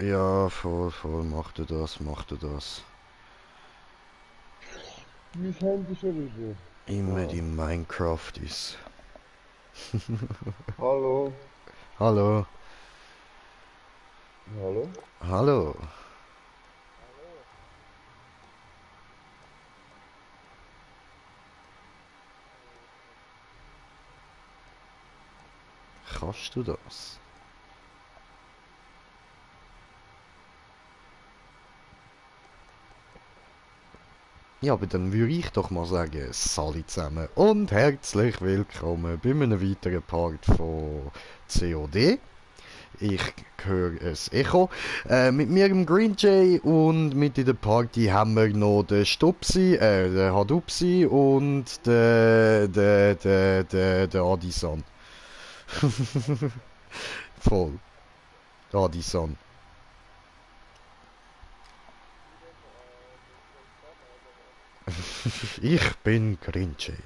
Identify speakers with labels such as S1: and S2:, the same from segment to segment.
S1: Ja, voll, voll, mach du das, mach du das.
S2: Mein Handy schon wieder.
S1: Immer
S2: Ah.
S1: die Minecraft ist.
S2: Hallo.
S1: Hallo,
S2: Hallo?
S1: hallo. Kannst du das? Ja, aber dann würde ich doch mal sagen, Sali zusammen und herzlich willkommen bei einem weiteren Part von COD. Ich höre ein Echo. Mit mir im Green Jay und mit in der Party haben wir noch den Stupsi, den Hadupsi und den Adisan. Voll, der Adisan. Ich bin Green Jay.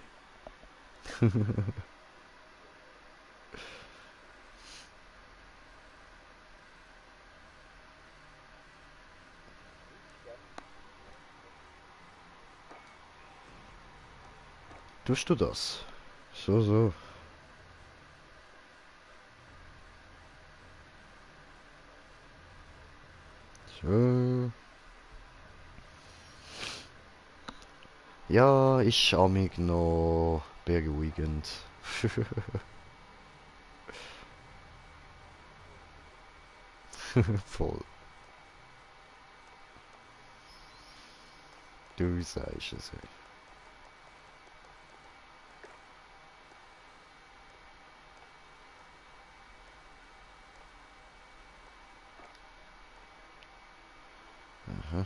S1: Tust du das? So, so. So. Ja, ist amig noch beruhigend. Voll. Du sagst es. Aha.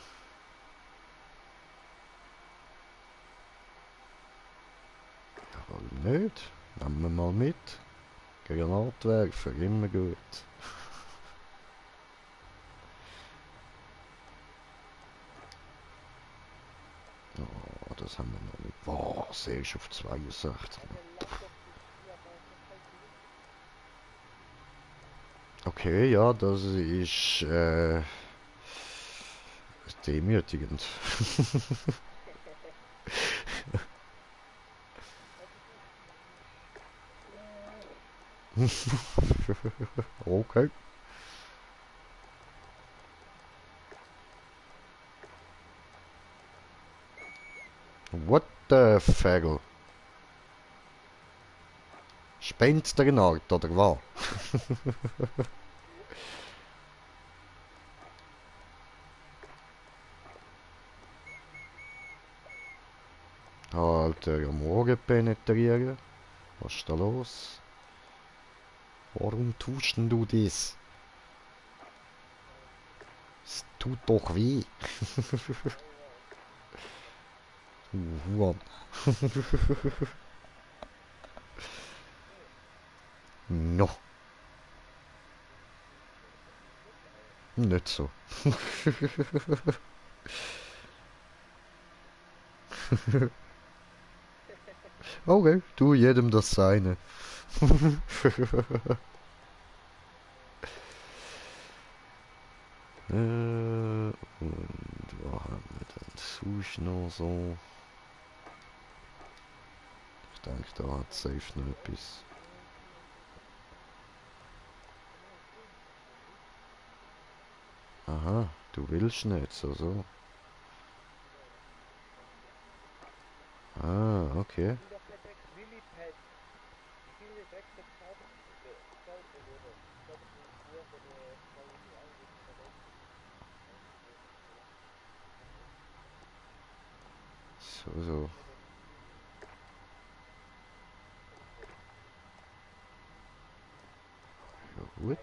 S1: Ja, warum nicht? Nehmen wir mal mit. Granatwerfer, immer gut. Oh, das haben wir noch nicht. Boah, sehr ist auf 62. Okay, ja, das ist demütigend. Okay. What the Fagel? Spinnt der Nacht, oder was? Alter, am Morgen penetrieren. Was ist da los? Warum tust denn du das? Es tut doch weh. Huan. No, nicht so. Okay, tu jedem das seine. Und wo haben wir denn sonst noch so? Ich denke, da hat safe noch etwas. Aha, du willst nicht, so, so. Ah, okay. So, so. Ja, gut.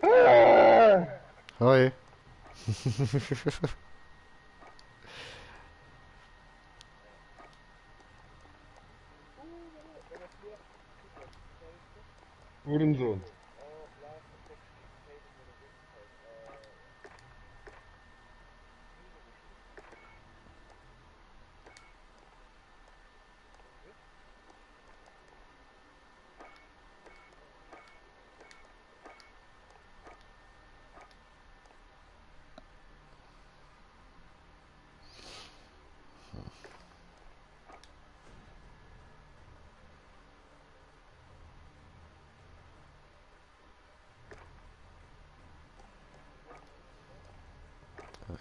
S2: Ah!
S1: Hi.
S2: Hurensohn.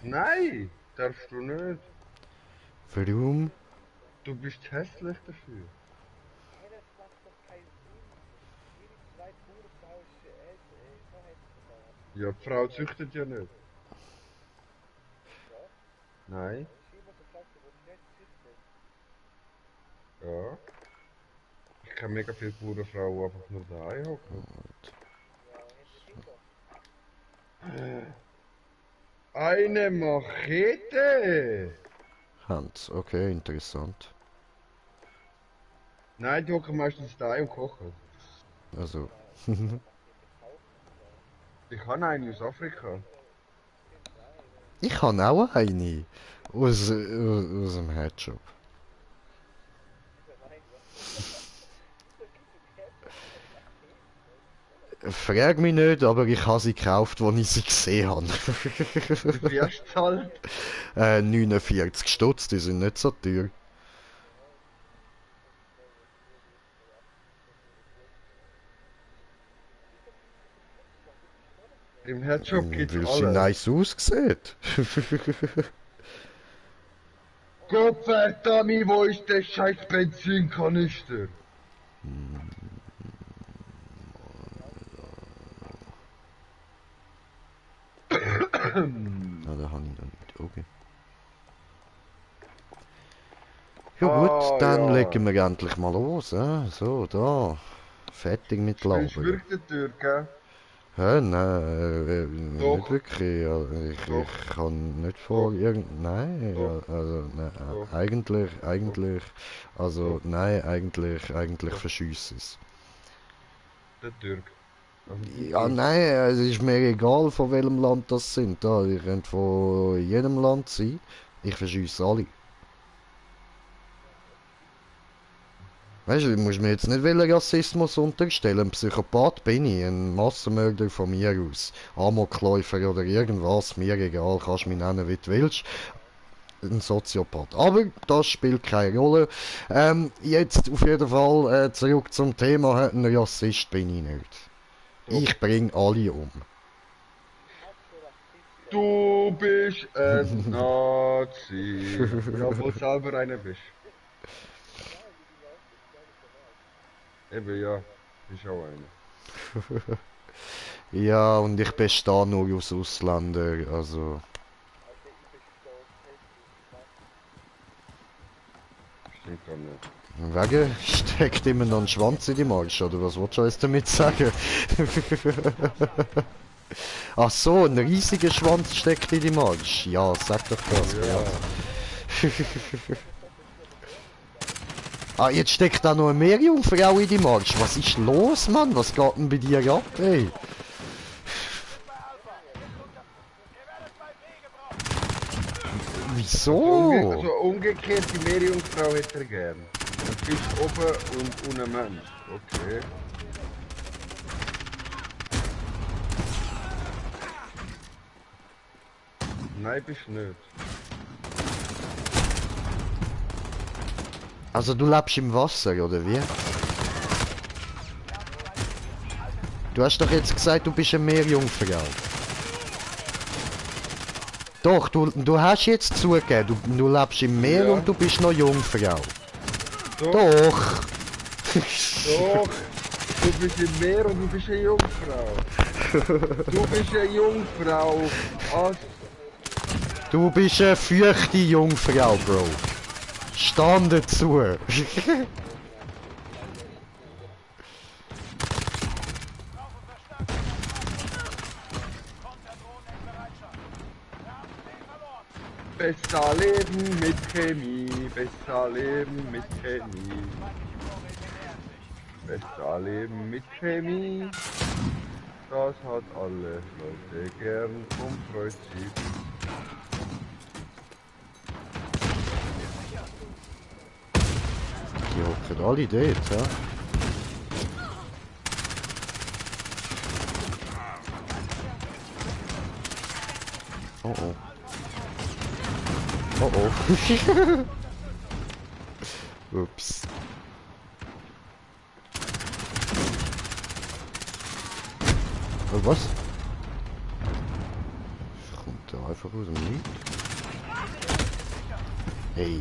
S2: Nein, darfst du nicht.
S1: Warum?
S2: Du bist hässlich dafür.
S3: Hey, das macht doch keinen Sinn. Jede zweite Hurenfrau ist so hässlich da.
S2: Ja, die Frau züchtet ja nicht.
S3: Ja?
S2: Nein,
S3: Das ist immer so gefragt, wo die nicht züchten.
S2: ja. Ich kenne mega viele Bauernfrauen, die einfach nur daheim hocken.
S3: Ja, haben die Kinder?
S2: Eine Machete!
S1: Hans, okay, interessant.
S2: Nein, die hocken meistens daheim und kochen.
S1: Also,
S2: Ich habe eine aus Afrika.
S1: ich habe auch eine. Aus dem Headshop. Frag mich nicht, aber ich habe sie gekauft, als ich sie gesehen habe.
S2: Wie viel hast du gezahlt?
S1: 49 Stutz, die sind nicht so teuer.
S2: Im Headshop gibt's
S1: Weil sie
S2: alles.
S1: nice aussieht.
S2: Gott verdammt, wo ist der scheiß Benzinkanister?
S1: Ah, da habe ich noch nicht. Okay. Ja gut, dann
S2: ja.
S1: legen wir endlich mal los. So, da. Fertig mit
S2: Spielst du
S1: Labern.
S2: wirklich der Türke?
S1: Hä? Nein,
S2: Doch.
S1: nicht wirklich. Ja,
S2: Doch.
S1: ich kann nicht vor irgend... Nein,
S2: Doch.
S1: also, nein,
S2: Doch.
S1: eigentlich, also,
S2: Doch.
S1: nein, eigentlich
S2: Doch.
S1: verschiesse es.
S2: Der Türke. Also die
S1: Ja,
S2: Türken.
S1: nein, es ist mir egal, von welchem Land das sind. Da, ihr könnt von jedem Land sein. Ich verschiesse alle. Weißt du, du musst mir jetzt nicht Rassismus unterstellen. Ein Psychopath bin ich, ein Massenmörder von mir aus. Amokläufer oder irgendwas, mir egal, kannst mich nennen, wie du willst. Ein Soziopath. Aber das spielt keine Rolle. Jetzt auf jeden Fall zurück zum Thema. Ein Rassist bin ich nicht. Ich bring alle um.
S2: Du bist ein Nazi. Ja, obwohl du selber einer bist. Eben ja, bist auch einer.
S1: Ja, und ich bestehe nur aus Ausländern, also...
S2: Stimmt gar nicht.
S1: Wegen steckt immer noch ein Schwanz in die Marsch, oder was willst du uns damit sagen? Ach so, ein riesiger Schwanz steckt in die Marsch. Ja, sag doch das,
S2: Ja.
S1: Ah, jetzt steckt da noch eine Meerjungfrau in die Marsch. Was ist los, Mann? Was geht denn bei dir ab, ey? Wieso?
S2: Also umgekehrt, die Meerjungfrau hätte er gern. Ein Fisch oben und unten Mensch. Okay. Nein, bist nicht.
S1: Also du lebst im Wasser, oder wie? Du hast doch jetzt gesagt, du bist eine Meerjungfrau. Doch, du hast jetzt zugegeben, du lebst im Meer
S2: Ja.
S1: und du bist noch Jungfrau.
S2: Doch.
S1: Doch.
S2: Doch. Du bist im Meer und du bist eine Jungfrau. Du bist eine Jungfrau. Als
S1: Du bist eine feuchte Jungfrau, Bro. Stand dazu.
S2: besser leben mit Chemie. Besser leben mit Chemie. Besser leben mit Chemie. Das hat alle Leute gern und freut sich.
S1: Die hocken alle dort, ja? Oh oh. Oh oh. Ups. Was? Kommt da einfach aus dem Nichts. Hey.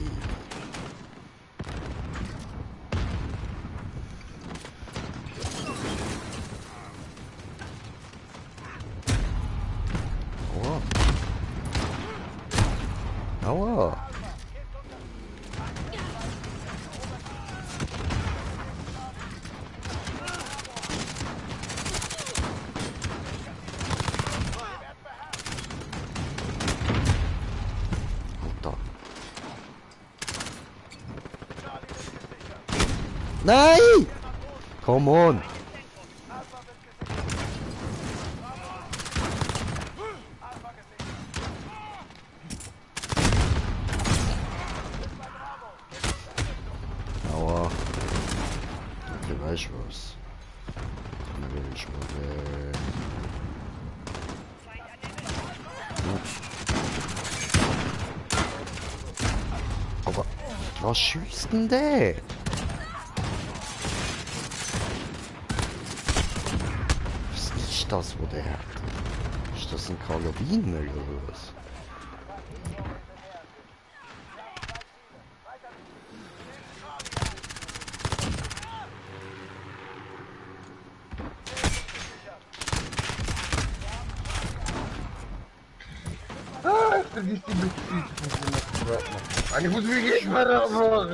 S1: Aua. Aua. Alter. Nein! Come on! Aua. Okay, weißt du was? Dann will ich mal Aber was schießt denn der? Was ist das, wo der hat? Ist das ein Karabiner oder was?
S2: Ah, vergiss die Betriebsfunktion. Ich muss mich nicht mehr abmachen.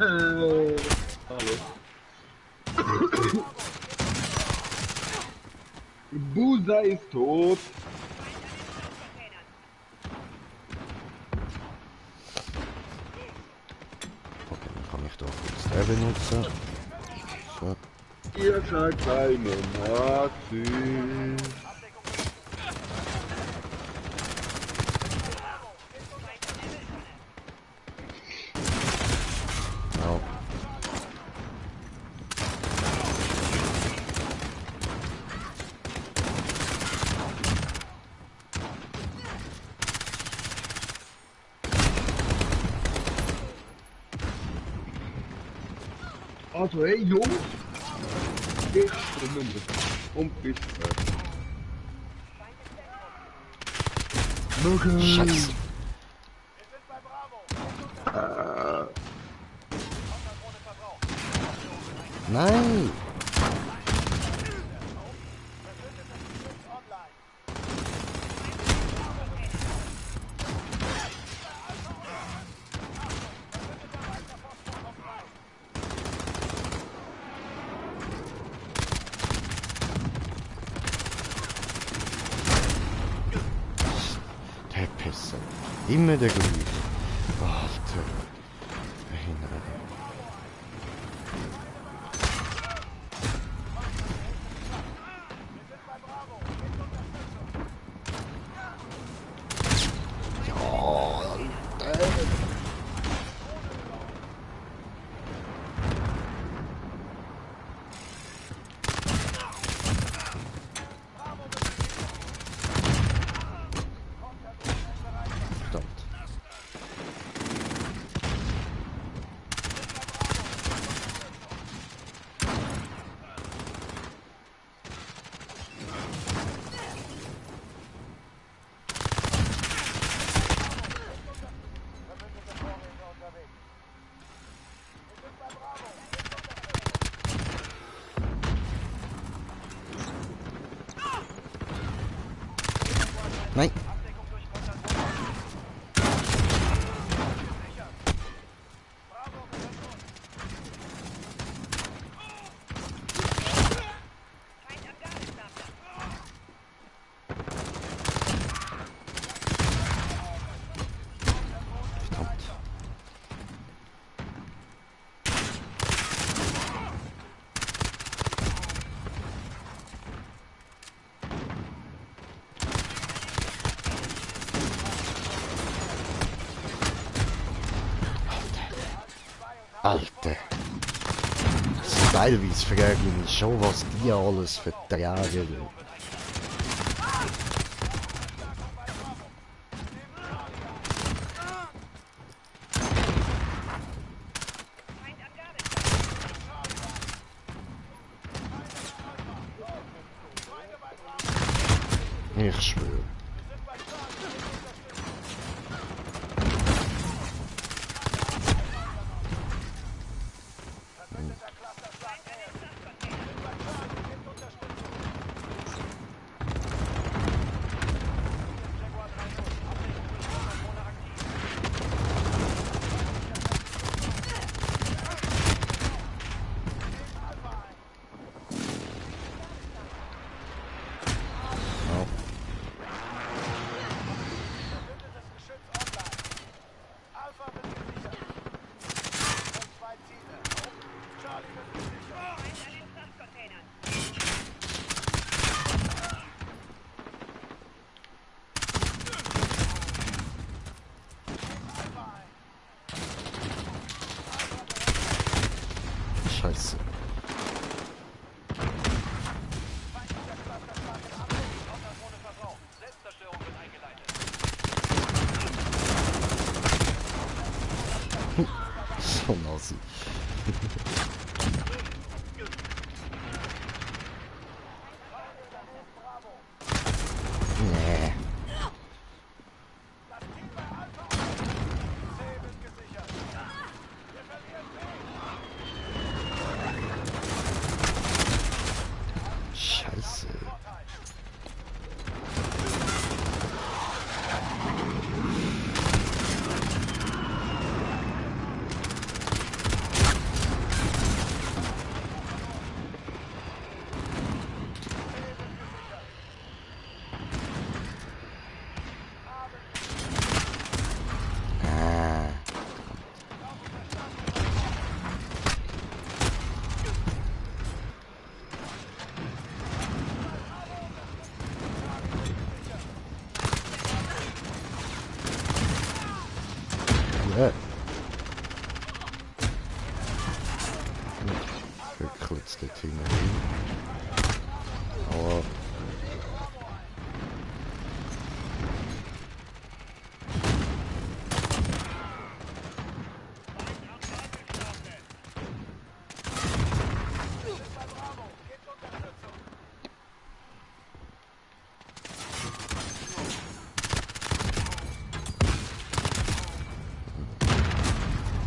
S2: Hallo. Busa ist tot.
S1: Okay, dann kann ich da kurz den benutzen. So.
S2: Ihr seid keine Nazis.
S1: Ja.
S2: Also, hey Jungs, ich bin und bis
S1: Scheiße. Nein! Der Pisser. Immer der gleiche. Alter. Nein. Ja, Alter. Verdammt. Nein. Verdammt. Alter. Teilweise frage ich mich schon, was die alles vertragen. Ich schwöre. Scheiße. So nazi. Nee. Scheiße. Ah. Ja. Kurz dort hinein. Aber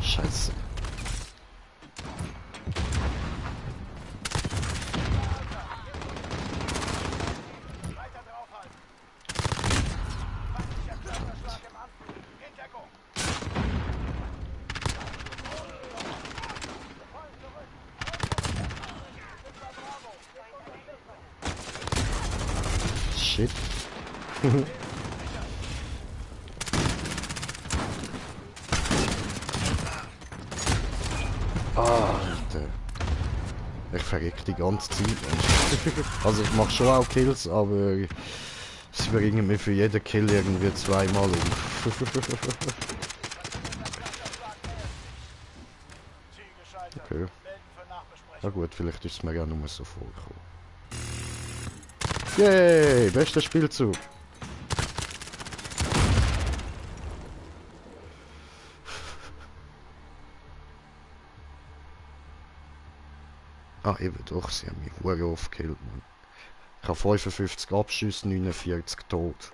S1: Scheiße. Shit. Alter. Ich verreck die ganze Zeit. Also ich mach schon auch Kills, aber sie bringen mir für jeden Kill irgendwie zweimal um. Okay. Na gut, vielleicht ist es mir ja nur so vorgekommen. Yay, bester Spielzug. Ah, eben doch, sie haben mich hure oft gekillt, Mann. Ich habe 55 Abschüsse, 49 tot.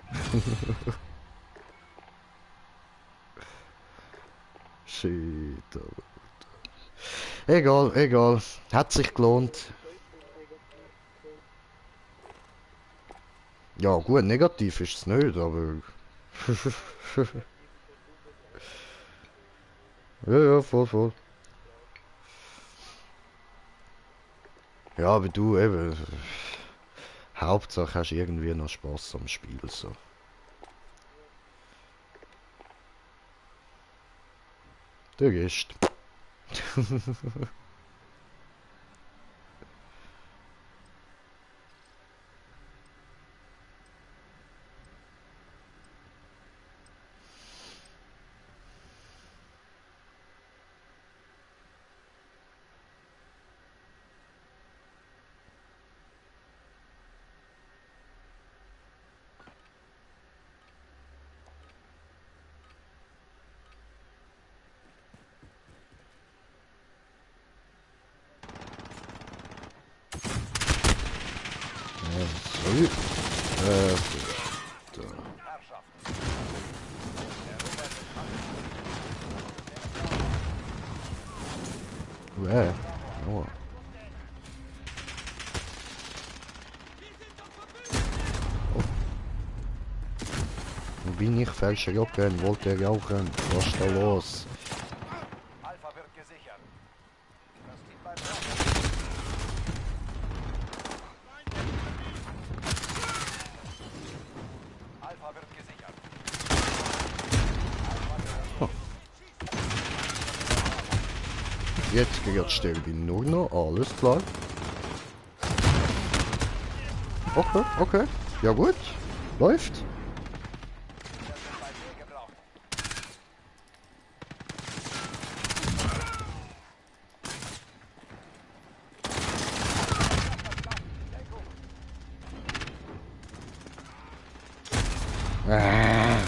S1: Shit, Alter. Egal, egal. Hat sich gelohnt. Ja gut, negativ ist es nicht, aber... ja, ja, voll, voll. Ja, aber du eben... Hauptsache hast du irgendwie noch Spaß am Spiel, so. Der Rest. Ja, sorry. Da. Oh. Wo bin ich? Falscher Jocken, wollte er rauchen? Was ist da los?
S4: Alpha wird gesichert. Das Team bleibt dran. Alpha wird gesichert.
S1: Jetzt gerade sterbe ich nur noch, alles klar. Okay, okay. Ja gut. Läuft. Ah.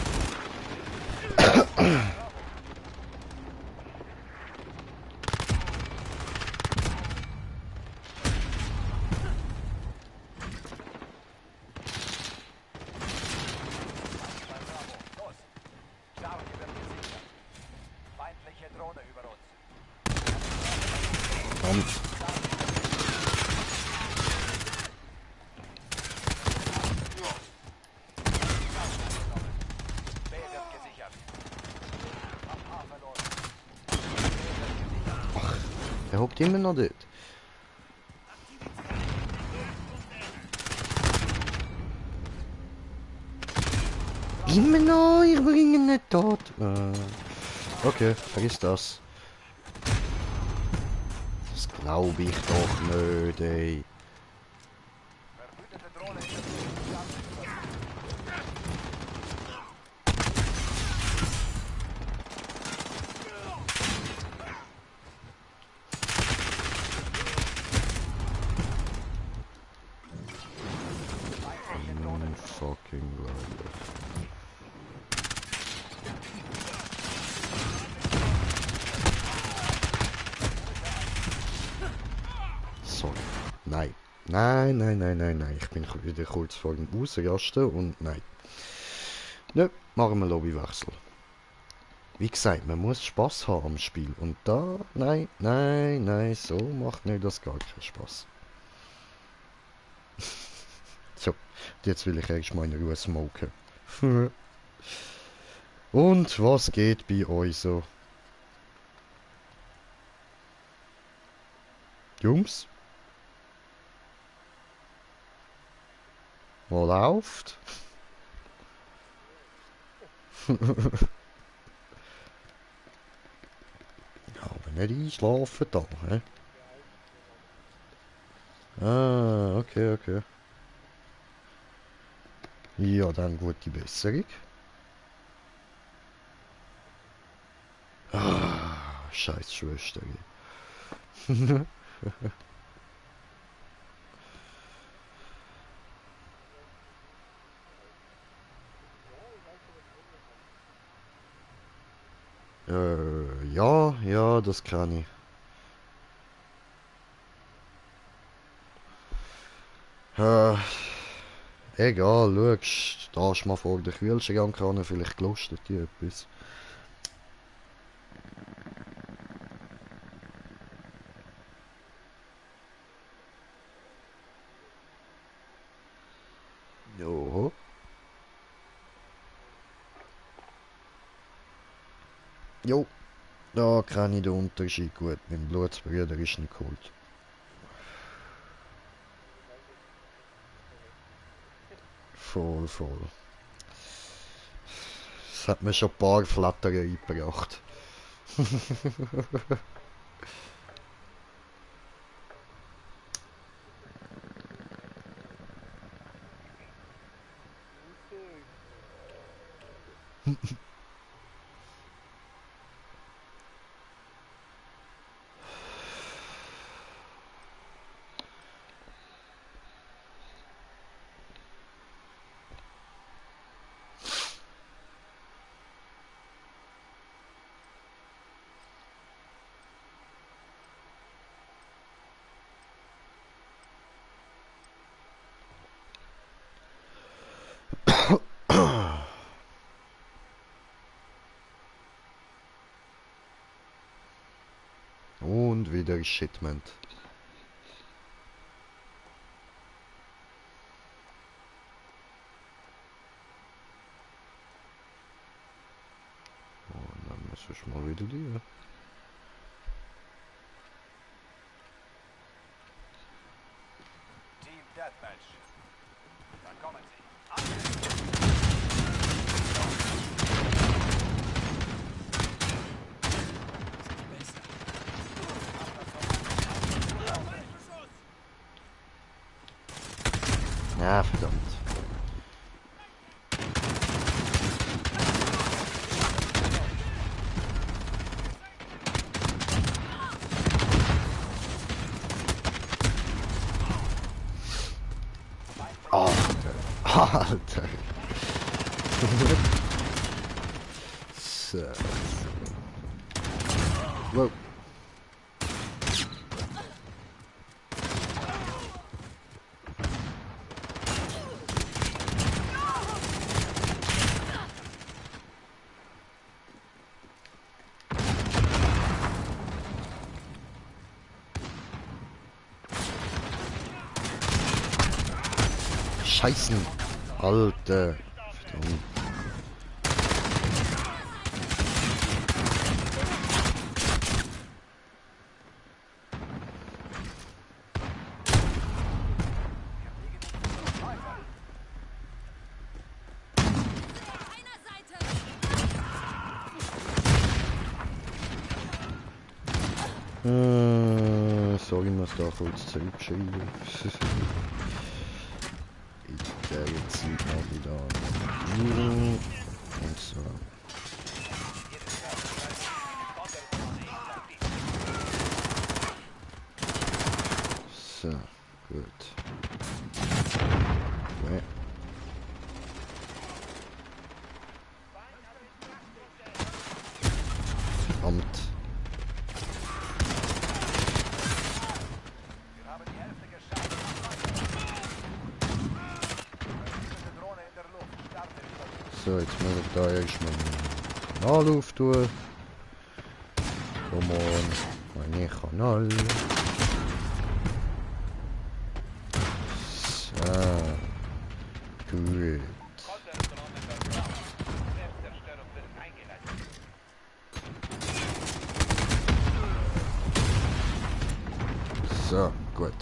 S4: Los. Charlie wird gesichert. Feindliche Drohne über uns.
S1: Verdammt.
S4: B wird gesichert. A verloren.
S1: Er hockt immer noch dort. Immer noch, ich bringe ihn nicht tot. Okay, vergiss das. Das glaube ich doch nicht, ey.
S4: Verwütete Drohne in der Luft.
S1: Fucking glaube ich. Sorry. Nein. Nein, nein, nein, nein, nein. Ich bin wieder kurz vor dem Ausrasten und nein. Nö, machen wir Lobbywechsel. Wie gesagt, man muss Spaß haben am Spiel. Und da, nein, nein, nein, so macht mir das gar keinen Spaß. So, jetzt will ich erst mal in Ruhe smoken. Und was geht bei euch so? Jungs? Was läuft? Aber nicht einschlafen da, hä? Ah, okay, okay. Ja, dann gute Besserung. Ah, scheiß Schwester. Ja, ja, das kann ich. Egal, schau, da ist mal vor der Kühlschrank an, vielleicht gelustet dir etwas. Jo. Jo, da kann ich den Unterschied gut. Mein Blutsbruder ist nicht geholt. Voll, voll. Das hat mir schon ein paar Flattern eingebracht. wieder Shipment. Oh, dann muss ich mal wieder die.
S4: Team Deathmatch. Dann kommen sie.
S1: Ja, verdammt. Alter. Alter. So. Wow. Scheißen. Alter. Verdammt. Sorry, ich muss da kurz zurückschreiben. In der Zeit mal wieder und so. So, gut. Okay. Verdammt.
S4: Wir haben die Hälfte geschafft. Diese Drohne in der Luft. Starte über.
S1: So, jetzt muss ich da erstmal einen Kanal auftun. Come on, mein Kanal. So, gut. So, gut.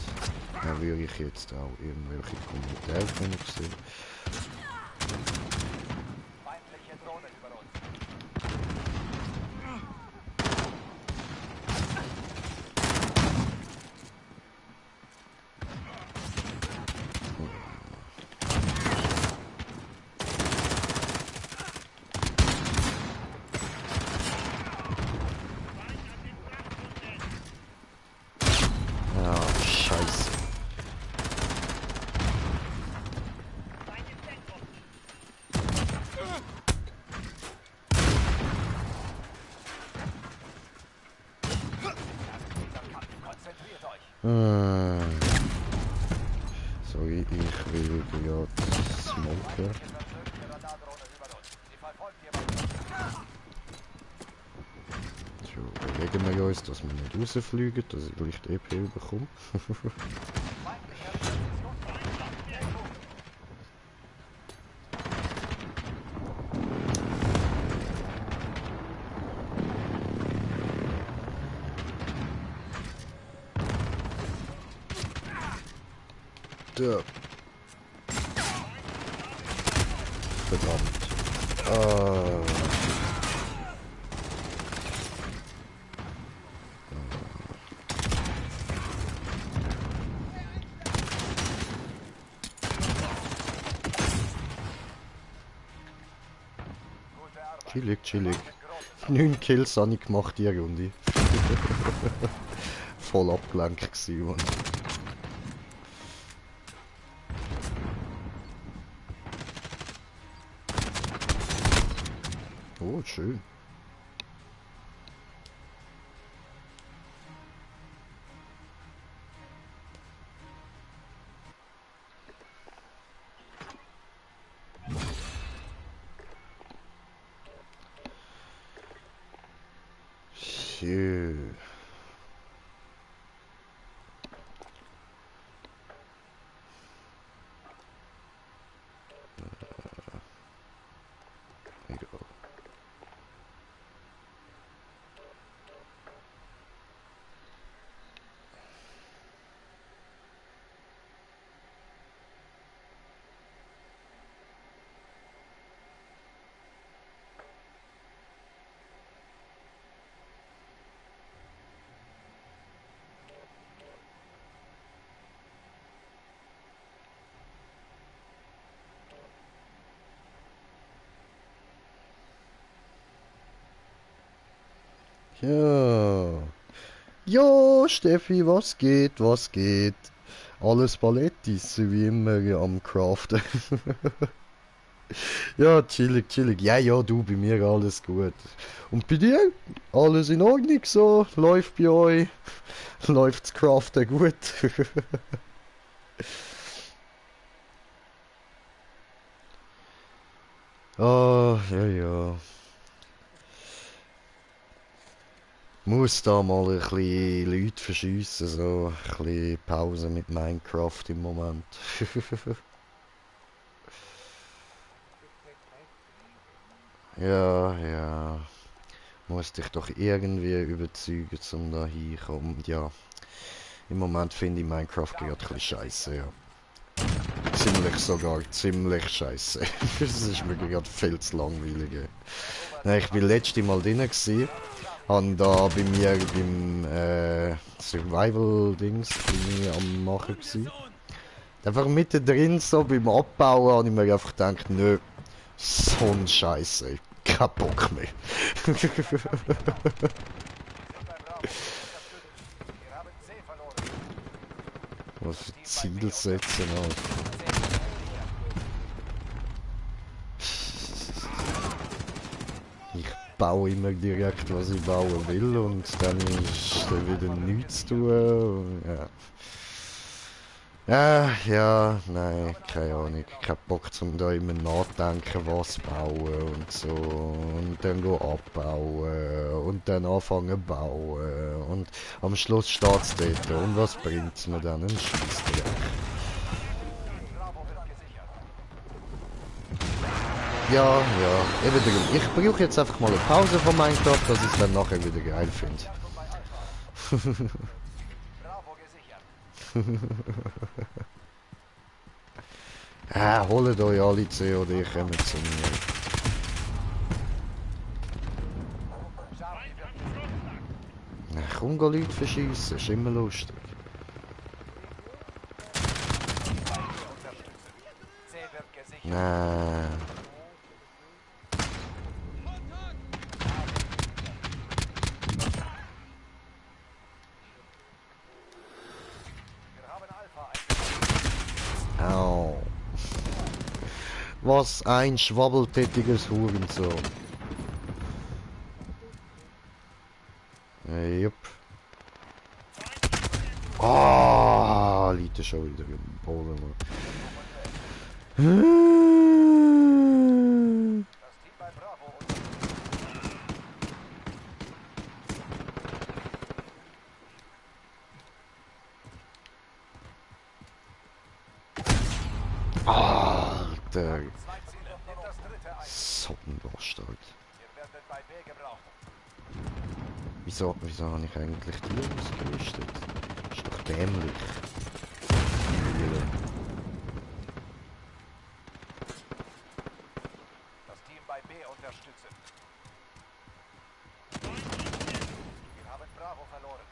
S1: Dann würde ich jetzt auch irgendwelche Kommentare können sehen.
S4: Feindliche Drohne über uns.
S1: Ah, scheiße.
S4: Konzentriert euch.
S1: Sorry, ich will gerade smoken.
S4: Persönliche Radardrohne über uns. Sie verfolgt jemanden.
S1: So, bewegen wir uns, dass wir nicht rausfliegen, dass ich leicht EP bekomme.
S4: Feindlicher Präzisionswaffen. Sehr gut.
S1: Da. Verdammt. Ah.
S4: Gute Arbeit.
S1: Chillig, chillig.
S4: Ein großes
S1: 9 Kills habe ich gemacht, die Runde. Voll abgelenkt gewesen, Mann. Oh, schön. Schön. Ja. Ja, Steffi, was geht, was geht? Alles Palettis, wie immer am Craften. Ja, chillig, chillig. Ja, ja, du, bei mir alles gut. Und bei dir? Alles in Ordnung so? Läuft bei euch? Läuft's Craften gut? Ah, ja, ja. Muss da mal ein bisschen Leute verschiessen, so ein bisschen Pause mit Minecraft im Moment.
S3: Gibt halt kein Stream.
S1: Ja, ja. Muss dich doch irgendwie überzeugen, um da hinkommen. Und ja, im Moment finde ich Minecraft gerade ein bisschen scheiße, ja. Ziemlich sogar, ziemlich scheiße. Es ist mir gerade viel zu langweilig. Nein, ich bin letzte Mal drin gsi, han da bei mir beim Survival-Dings bin ich am machen gsi. Einfach mittendrin so beim Abbauen habe ich mir einfach gedacht, nö, so ein Scheiße, kein Bock mehr.
S4: Wir haben C verloren.
S1: Was für Ziel setzen, Alter. Ich baue immer direkt, was ich bauen will und dann ist dann wieder nichts zu tun. Ja. Ja, nein, keine Ahnung. Kein Bock zum da immer nachdenken, was bauen und so. Und dann go abbauen und dann anfangen bauen. Und am Schluss steht's dort. Und was bringt's mir dann? Ein Scheissdreck.
S4: Bravo wird gesichert.
S1: Ja, ja, eben drum. Ich brauche jetzt einfach mal eine Pause von Minecraft, dass ich es dann nachher wieder geil finde.
S4: Verstärkung bei Alpha. Bravo gesichert.
S1: Holt euch alle COD, kommt zu mir.
S4: Charlie wird gesichert.
S1: Komm, geh Leute verschiessen, ist immer lustig.
S4: Unterstützen. C wird gesichert.
S1: Nein.
S4: Wir haben Alpha eingenommen.
S1: Au. Was ein schwabbeltätiges Hurensohn. Jupp. Ah, liegt schon wieder im Boden.
S4: Das Team bei Bravo
S1: Alter.
S4: zwei Ziele. Nimmt das dritte ein.
S1: So ein Bastard.
S4: Wir werden bei B gebraucht.
S1: Wieso habe ich eigentlich die ausgerüstet? Ist doch dämlich.
S4: Das Team bei B unterstützen. Wir haben Bravo verloren.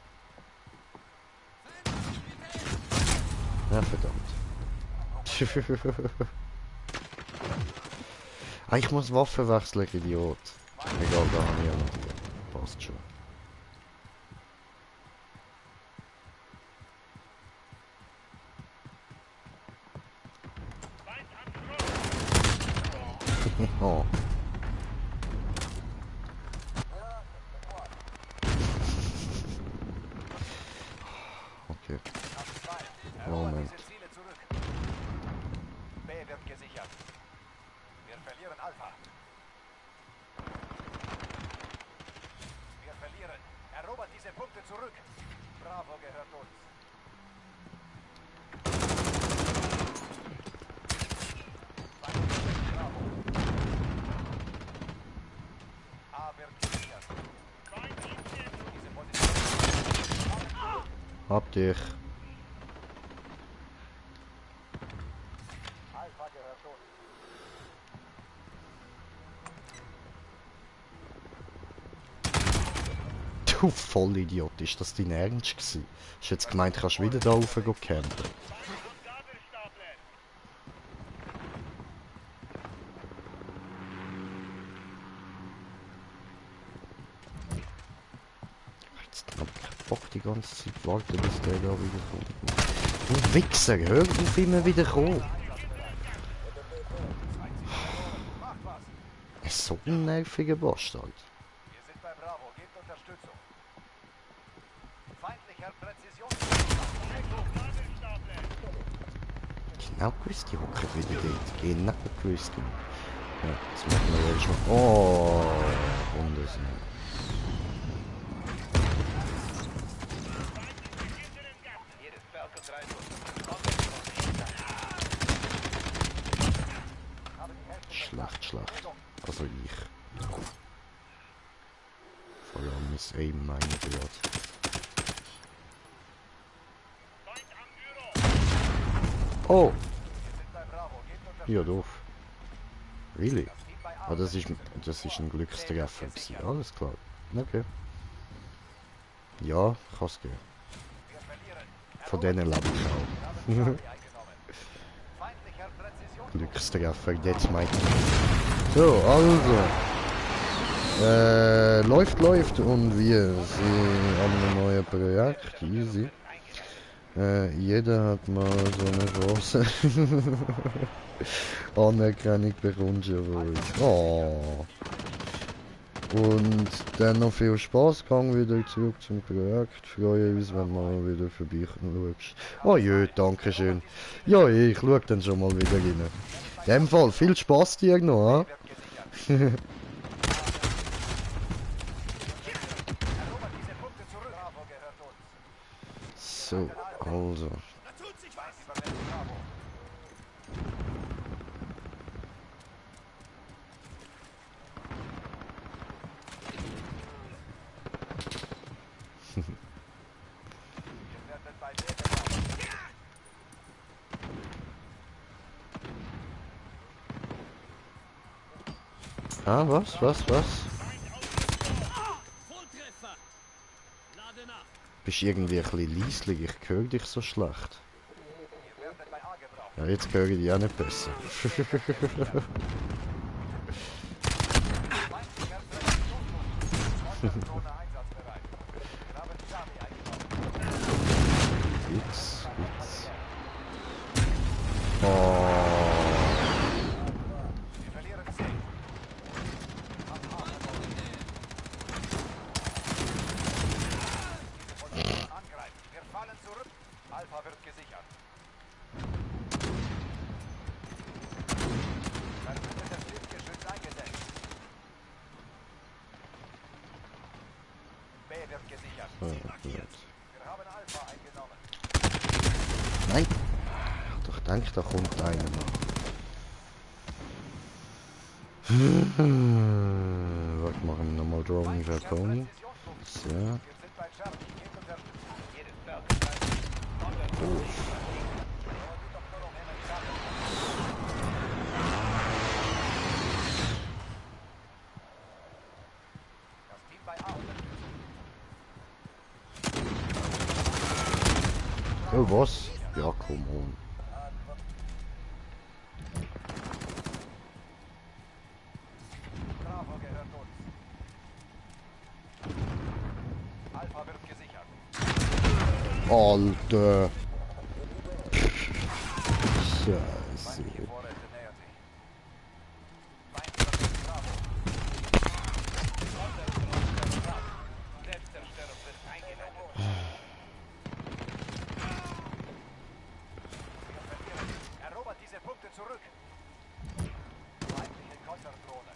S1: Ja, verdammt. Ich muss Waffen wechseln, Idiot. Egal, da habe ich ja noch die. Passt schon. Oh. Okay.
S4: Auf zwei. Erobert
S1: Moment.
S4: diese Ziele zurück. B wird gesichert. Wir verlieren Alpha. Wir verlieren. Erobert diese Punkte zurück. Bravo gehört uns. Bravo. A wird gesichert. Diese Position.
S1: Hab dich.
S4: Alpha gehört uns.
S1: Du Vollidiot, ist das dein Ernst gewesen? Hast du jetzt gemeint, kannst du wieder da rauf gehen campen? einfach die ganze Zeit warten, bis der da wieder kommt. Du Wichser, hör auf immer wieder kommen. So ein nerviger Bastard.
S4: Wir sind bei Bravo. Gebt Unterstützung. Feindlicher Präzision.
S1: Genau gewusst, die hocken wieder dort. Genau gewusst. Ja, das machen wir jetzt schon. Oh, wunderschön. Schlecht, schlecht. Also ich. Vor allem ist Aim meine gerade. Oh! Ja, doof. Really? Ah, das ist ein Glückstreffer gewesen. Alles klar. Okay. Ja, kann's gehen. Von denen lebe ich auch. Glückstreffer, jetzt meint. So, also. Läuft und wir sind an einem neuen Projekt. Easy. Jeder hat mal so eine Chance. Anerkennung bekommst du von uns. Oh. Und dann noch viel Spaß. Gang wieder zurück zum Projekt. Freue uns, wenn du mal wieder vorbeischaust. Oh je, danke schön. Ja, ich schaue dann schon mal wieder rein. In dem Fall viel Spaß dir noch, hein? So, also. Ah, was? Bist irgendwie ein bisschen leislich, ich höre dich so schlecht. Ja, jetzt höre ich dich auch nicht besser. Witz. Oh.
S4: Alpha wird gesichert. Verbündetes Luftgeschütz eingesetzt. B wird gesichert. Wir haben Alpha eingenommen.
S1: Nein! Ich doch denke, da kommt einer noch. Warte, machen wir nochmal Drone Falcone. So.
S4: Wir sind bei Charlie. Gebt Unterstützung. Das Team bei A unterstützt.
S1: Oh, was? Ja, come on.
S4: Bravo gehört uns. Alpha wird gesichert.
S1: Alter. Scheiße.
S4: Feindliche Vorräte nähern sich. Feindliche Bravo. Selbstzerstörung wird eingeleitet. Wir verlieren. Erobert diese Punkte zurück. Feindliche Konterdrohne.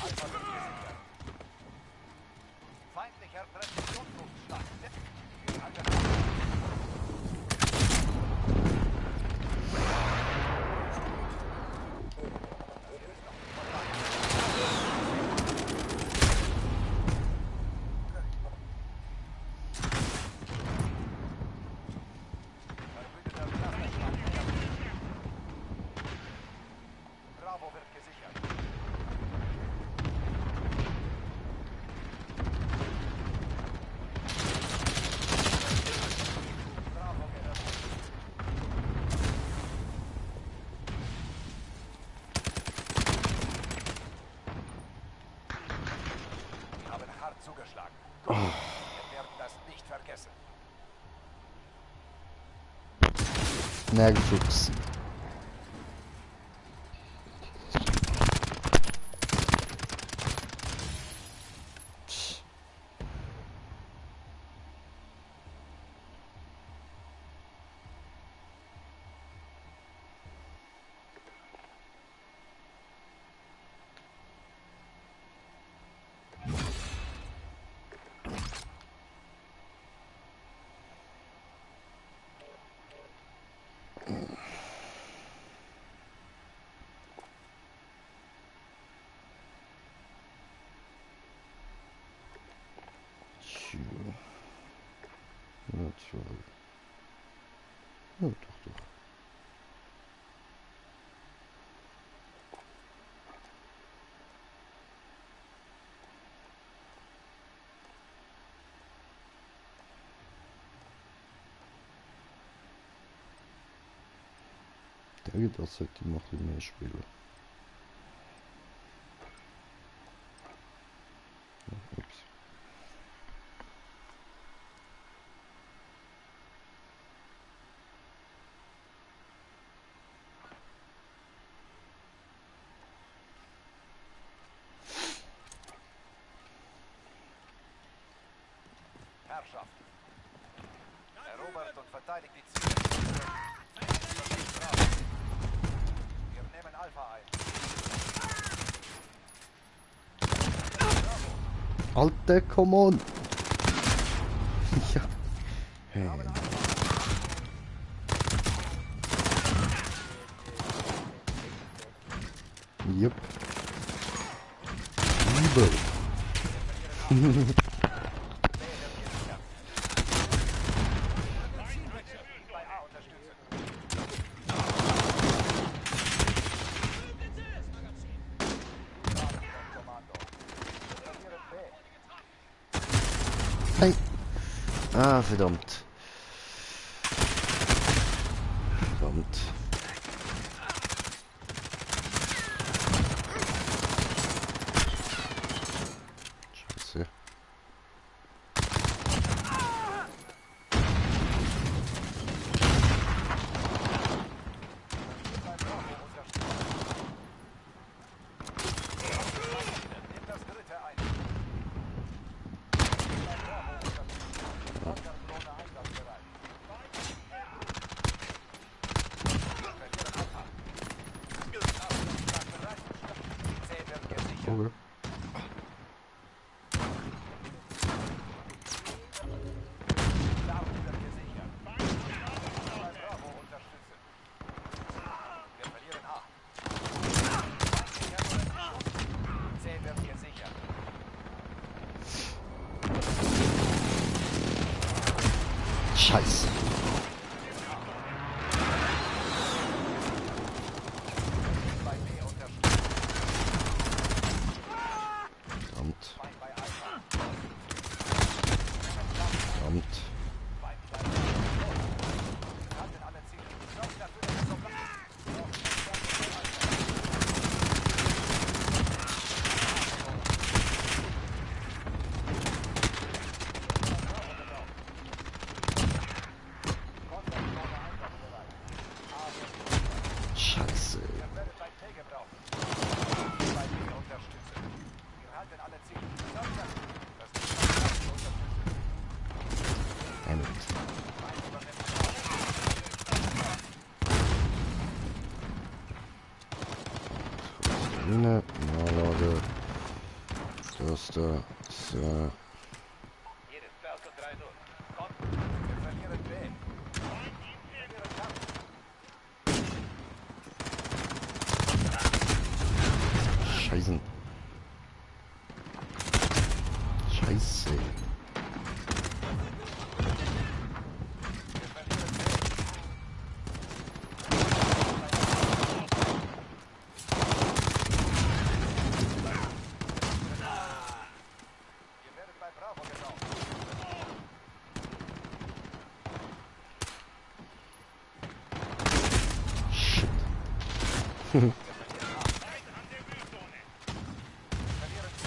S4: Alpha wird gesichert. Feindlicher Präzisionsluftschlag. Bravo wird gesichert. Bravo gehört. Wir haben hart zugeschlagen. Wir werden das nicht vergessen.
S1: nervig gewesen. Natürlich. Ja, doch, doch. Das sollte ich noch ein bisschen mehr spielen. Ups.
S4: Herrschaft. Erobert und verteidigt die Ziele. Wir nehmen Alpha ein.
S1: Alter, come on! Ja. Hey. Jupp. Übel.
S4: Bei A unterstützen. Kommando. Verlieren B.
S1: Hey. Ah, verdammt. Verdammt. Scheiße.
S4: Bei Bravo unterstützen. Nimm das dritte ein. Bei Bravo unterstützen. Panzerdrohne einsatzbereit. Verlieren Alpha. Stark bereit. C wird gesichert.
S1: Okay.
S4: Darm wird gesichert. Bei Bravo unterstützen. Wir verlieren A. C wird gesichert.
S1: Scheiße.
S4: Bei B unterstützen.
S1: Verdammt.
S4: Feind bei Alpha.
S1: Verdammt.
S4: Feind bei Bravo. Wir halten alle Ziele. Noch natürlich zum Panzerdrohne einsatzbereit. A wird
S1: Scheiße.
S4: Ihr werdet bei T gebraucht. Bei B unterstützen. Wir halten alle Ziele. Das ist unterstützen.
S1: Damit.
S4: Feind übernimmt Bravo.
S1: Mine, Nahladung. Das da. So.
S4: Jedes Falcon 3-0. Kommt. Wir verlieren B. Wir verlieren Kampf.
S1: Scheißen. Scheiße.
S4: Wir verlieren B. Ihr werdet bei Bravo gebraucht.
S1: Shit.
S4: Verlieren C.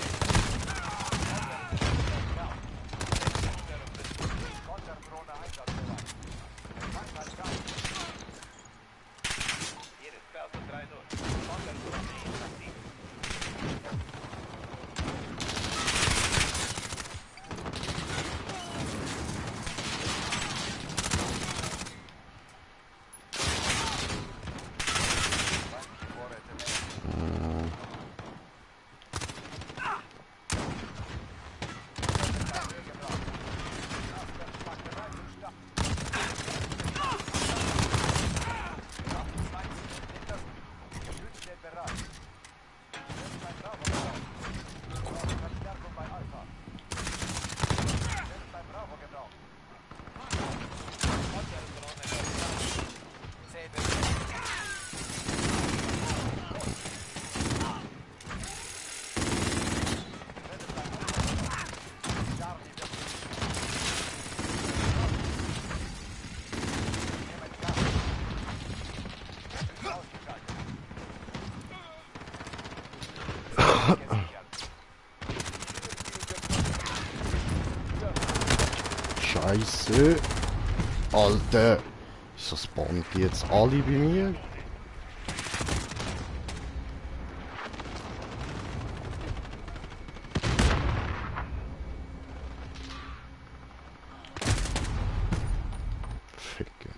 S1: Scheiße. Alter. Wieso spawnen die jetzt alle bei mir? Ficke.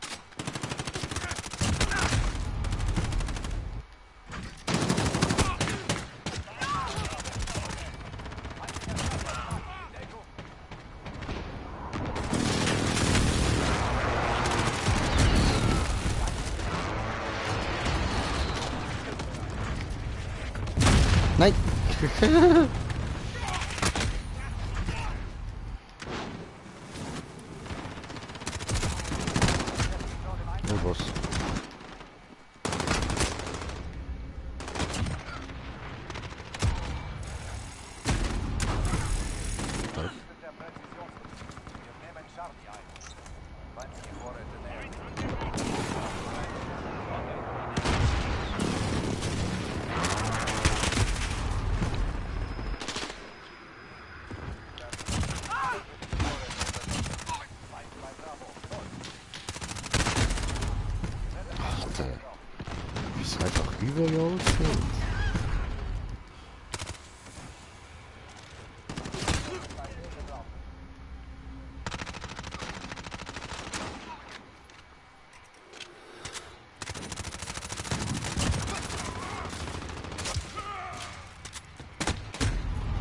S1: Nein! Oh was?
S4: Der Präzisionsbezug. Wir nehmen Charlie ein. Feindliche Vorräte näher. Feind bei Bravo.
S1: Alter. Ist einfach überall gefällt.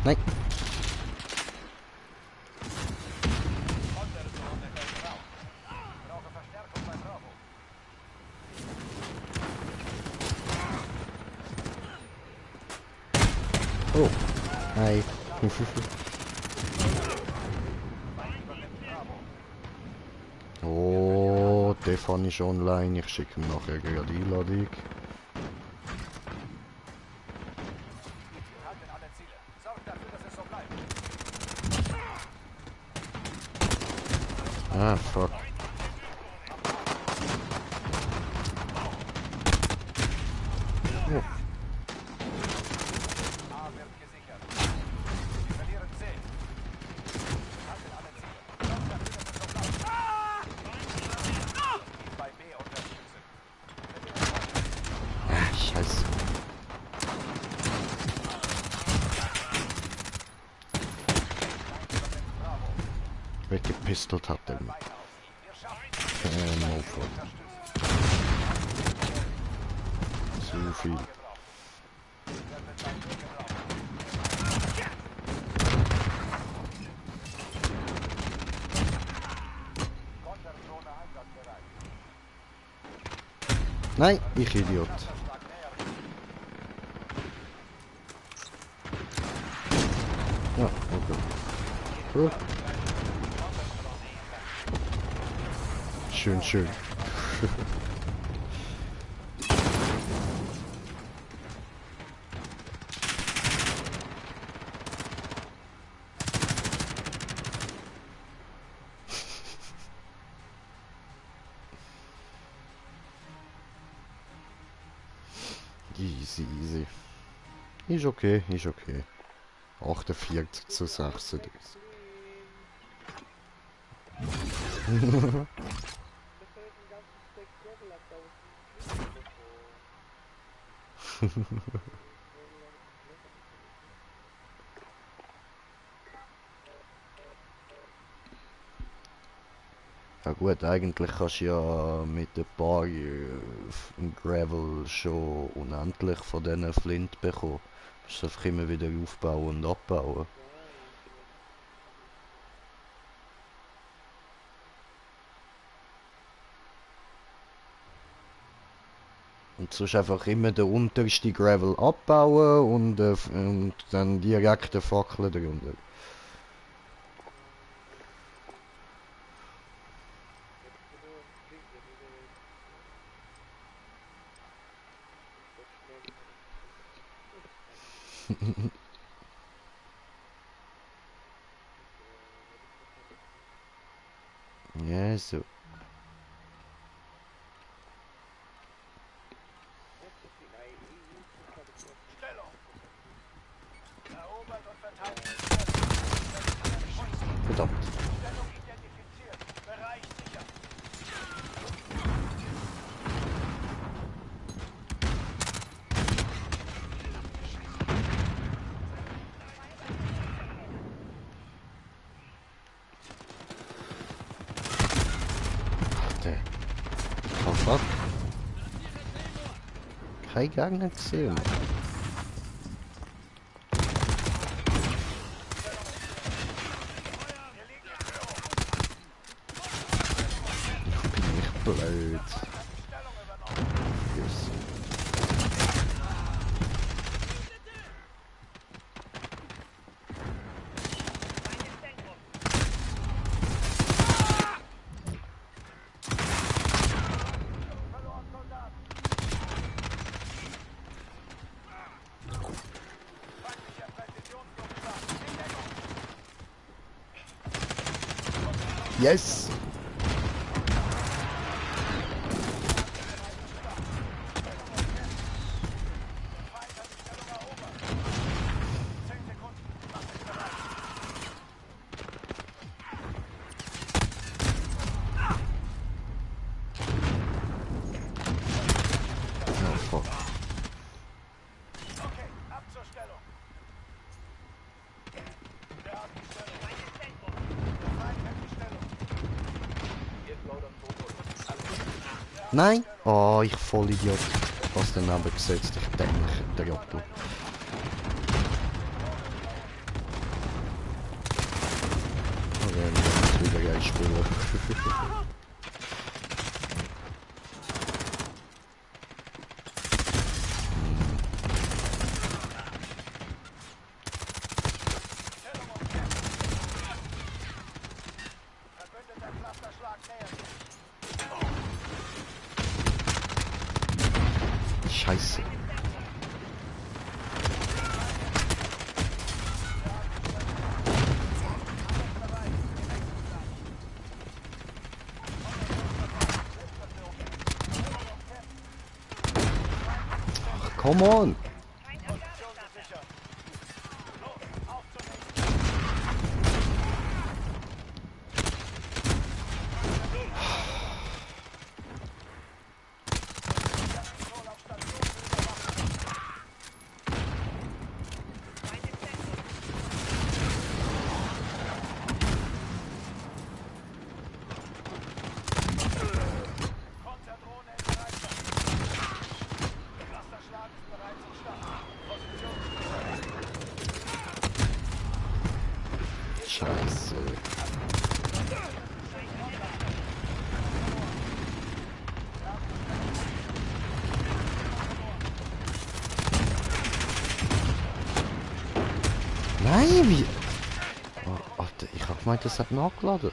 S1: Nein!
S4: Brauche Verstärkung bei Bravo.
S1: Oh! Hi! Oh, Stefan ist online. Ich schicke ihm nachher gerade Einladung.
S4: Wir halten alle Ziele. Sorgt dafür, dass es so bleibt.
S1: Ah, fuck. Oh.
S4: A wird gesichert. Wir verlieren C. Wir halten alle Ziele. Sorgt dafür, dass es so bleibt. Bei B unterstützen.
S1: Ah, scheiße. Weggepistelt hat er mich.
S4: Weiter auf ihn. Wir schaffen
S1: No fuck. Zu viel.
S4: Konterdrohne einsatzbereit.
S1: Nein, ich Idiot.
S4: Stark näher.
S1: Ja, okay. Gut. Schön, schön. Easy, easy. Ist okay, ist okay. 48 zu 36.
S3: Das soll jetzt den ganzen Stack Gravel abbauen.
S1: Ja gut, eigentlich kannst du ja mit ein paar Gravel schon unendlich von diesen Flint bekommen. Du musst einfach immer wieder aufbauen und abbauen. Und sonst einfach immer den untersten Gravel abbauen und dann direkt eine Fackel drunter. Ja, so.
S4: Stellung.
S1: Verdammt.
S4: Stellung identifiziert. Bereich sicher.
S1: Der. Was? Kein Gang nicht gesehen. Bin ich blöd. Yes. Yes! Oh, fuck.
S4: Okay, ab zur Stellung. Wir haben die Stellung. Der Feind hat die Stellung.
S1: Nein! Oh, ich Vollidiot. Was daneben gesetzt. Ich denke, der Jotto. Oh, wir haben wieder ein Spieler.
S4: Verbündeter Clusterschlag nähert sich.
S1: Scheiße. Ach, come on!
S4: Position gesichert. Los, auf zum nächsten. Konterdrohne in Bereitschaft. Clusterschlag ist bereits am Start. Position
S1: Scheiße. Nein, wie... Oh, warte, ich hab gemeint, das hat nachgeladen.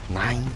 S1: Nein.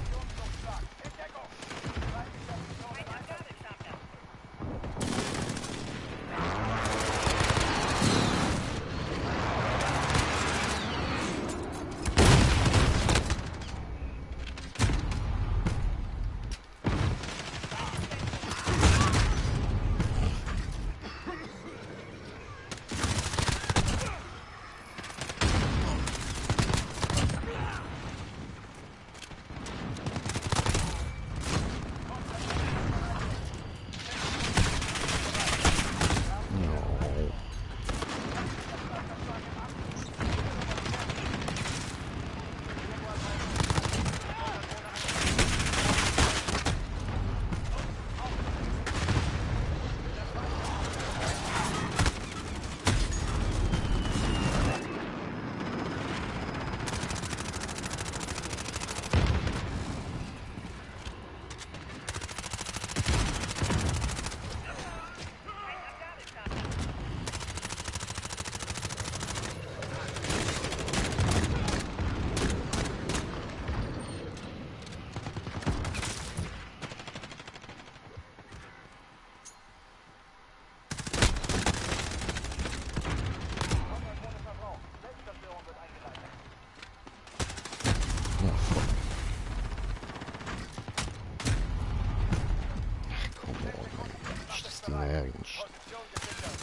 S1: Ernst.
S4: Position gesichert.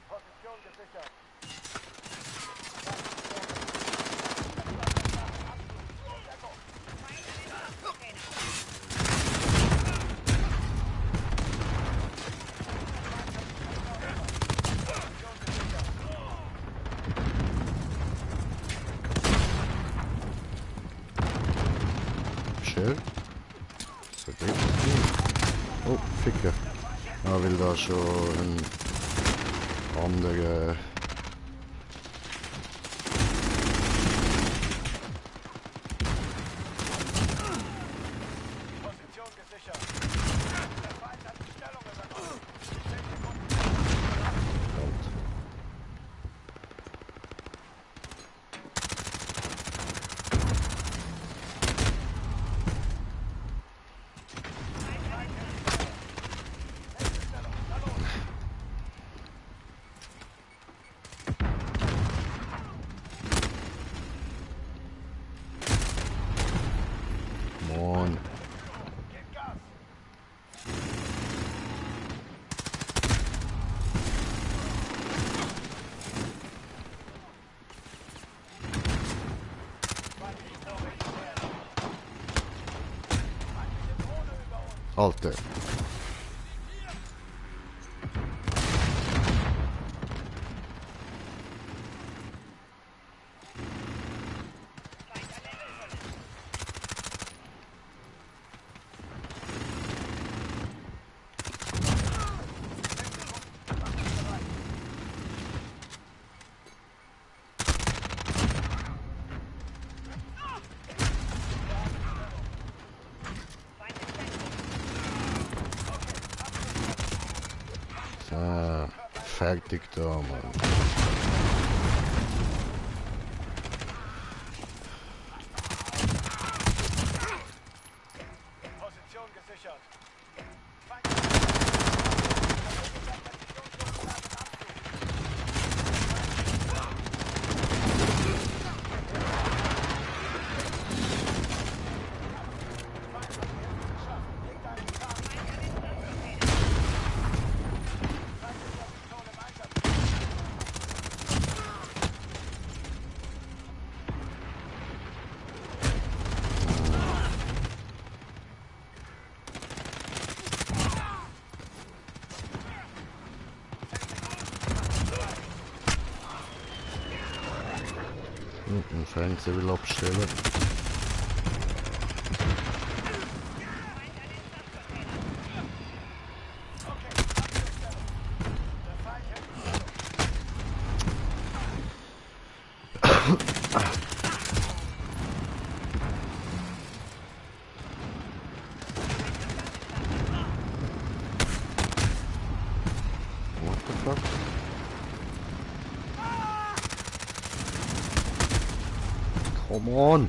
S4: Position gesichert.
S1: Schön. So geht es. Oh, Ficker. Ah, weil da schon ein anderer...
S4: Position gesichert. Der Feind hat die Stellung übernommen.
S1: Halt. Mann.
S4: Gib Gas.
S1: Alter. So, fertig da, Mann.
S4: Position gesichert.
S1: Ein Fernseher will abstellen. What the fuck? Come on!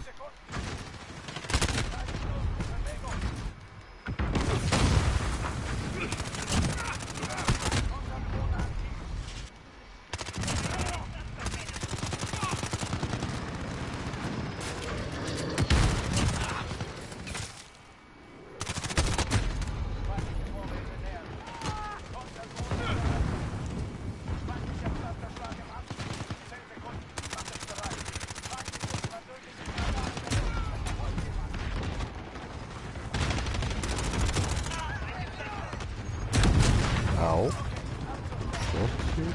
S1: Au. Okay.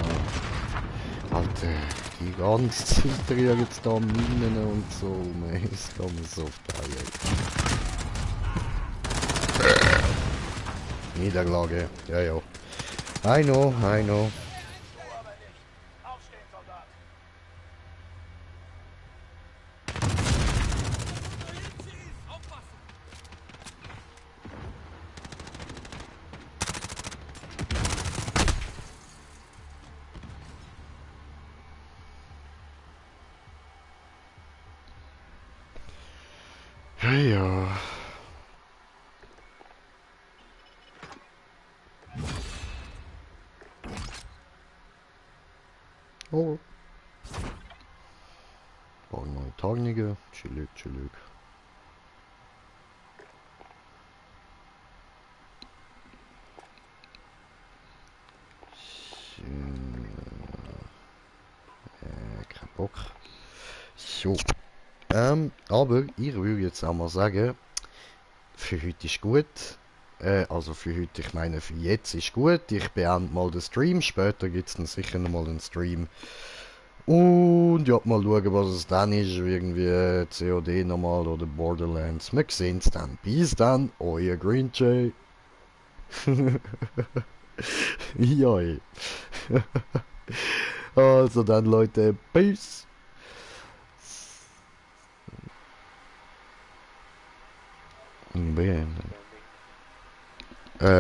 S1: Ah. Alter, die ganze Zeit rühren jetzt da Minen und so rum. Es geht mir so auf die Eier. Niederlage, ja ja. I know, I know.
S4: Du aber nicht. Aufstehen, Soldat.
S1: Ja ja. Oh. Paar neue Tarnige. Chillig, chillig. So. Kein Bock. So. Aber ich würde jetzt auch mal sagen, für heute ist gut. Also für heute, ich meine für jetzt ist gut. Ich beende mal den Stream. Später gibt es dann sicher nochmal einen Stream. Und ja, mal schauen, was es dann ist. Irgendwie COD nochmal oder Borderlands. Wir sehen es dann. Bis dann, euer Green Jay. Joi. Also dann, Leute, Peace. Beenden.